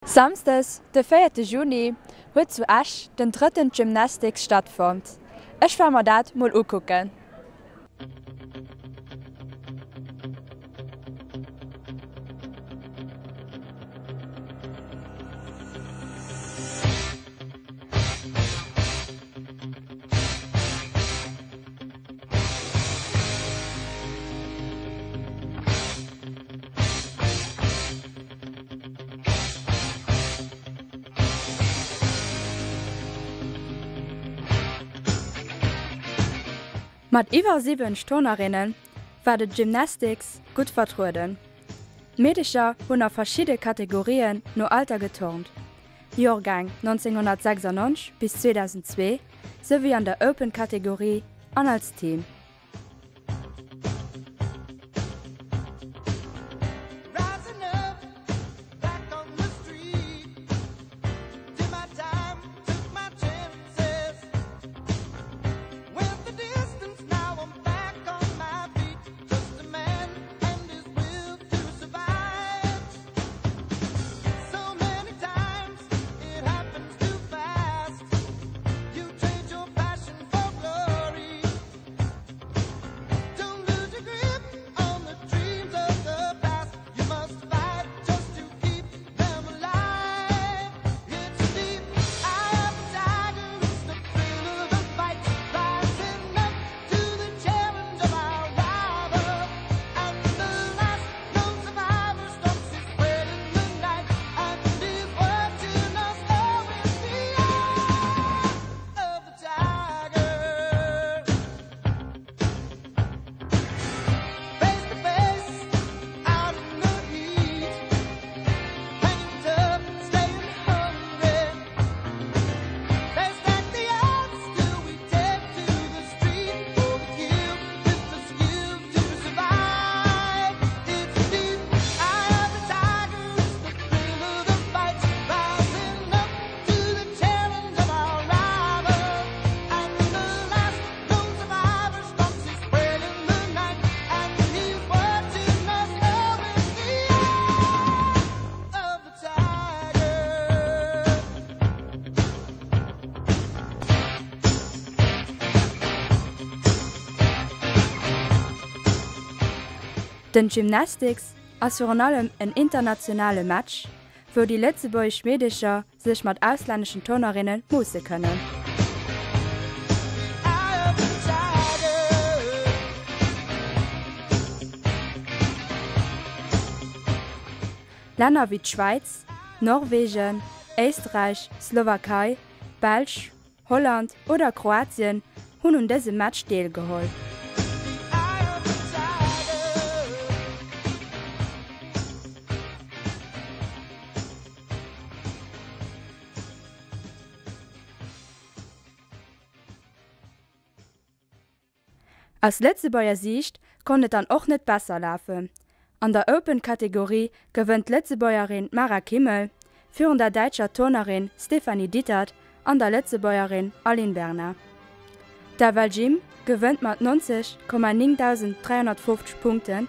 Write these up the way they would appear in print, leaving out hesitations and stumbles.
Samsdes, de véierte Juni, huet zu Esch den drëtten Gymnastics stattfonnt. Ech war mer dat mol ukucken. Mat iwwer 70 Turnerinne war de Gymnastics gutt vertrueden. D'Meedecher hunn a verschidde Kategorien no Alter geturnt, Jorgäng 1996 bis 2002, souwéi an der Open-Kategorie an als Team. Den Gymnastics ass virun allem en internationale Match, wou déi lëtzebuergesch Meedecher sech mat auslänneschen Turnerinne moosse kënnen. Länner wéi d'Schwäiz, Norwegen, Éisträich, Slowakei, Belsch, Holland oder Kroatien hunn un dësem Match deelgeholl. Aus Lëtzebuerger Siicht konnt et dann och net besser lafen. An der Open-Kategorie gewënnt d'Lëtzebuergerin Mara Kimmel virun der däitscher Turnerin Stéphanie Dittert an der Lëtzebuergerin Aline Berna. D'FL Gym gewënnt mat 90,9350 Punkte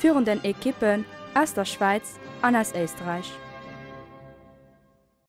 virun den Ekippen aus der Schwäiz an aus Éisträich.